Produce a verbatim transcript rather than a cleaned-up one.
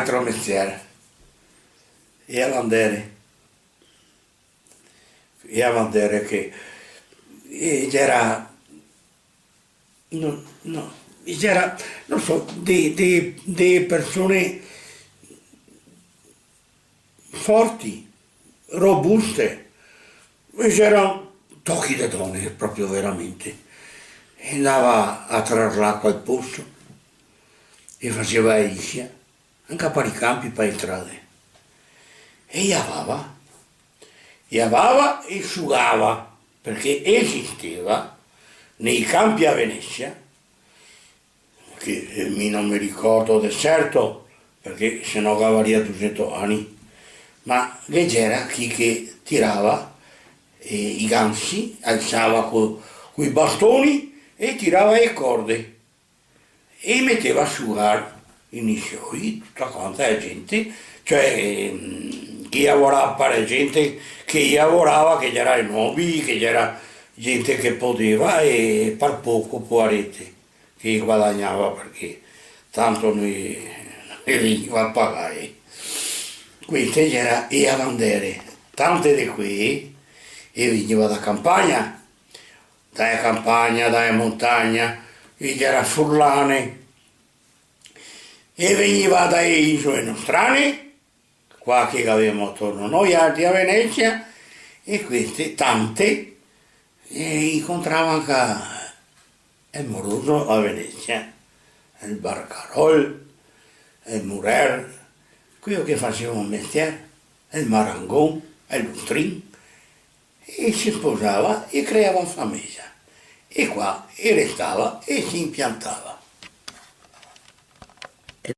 Altro mestier. E a bandere. E a bandere che, e gera, no, no, gera, no so, de, de, de persone forti, robuste, e gera tochi de done, proprio veramente. E ndava a trar l'acua al poso, e faseva edilisia, anca par i canpi, par e strade. E i avava, i avava e sugava, parché esisteva nei canpi a Venesia, che, eh, mi no me ricordo de certo, parché se no gavaria dusento ani, ma ghe gera chi che tirava, eh, i gansi, alsava co, coi bastoni e tirava e corde e i meteva a sugar i nisioi, tuta quanta la gente, cioè, ehm, chi lavorava, par la gente che lavorava, che gera i nobili, che gera gente che podeva, e par poco, poarete, che guadagnava, parché tanto no i, no i vegniva a pagar. Queste gera e a bandere, tante de quee e vegniva da campagna, da la campagna, da la montagna, e gera furlane, e vegniva da le isole nostrane, qua che gavemo atorno noialtri a Venesia, e queste tante, e incontrava anca el moroso a Venesia, el barcarol, el murer, queo che faseva un mestier, el marangon, el lustrin, e se sposava e creava fameja, e qua e restava e se inpiantava.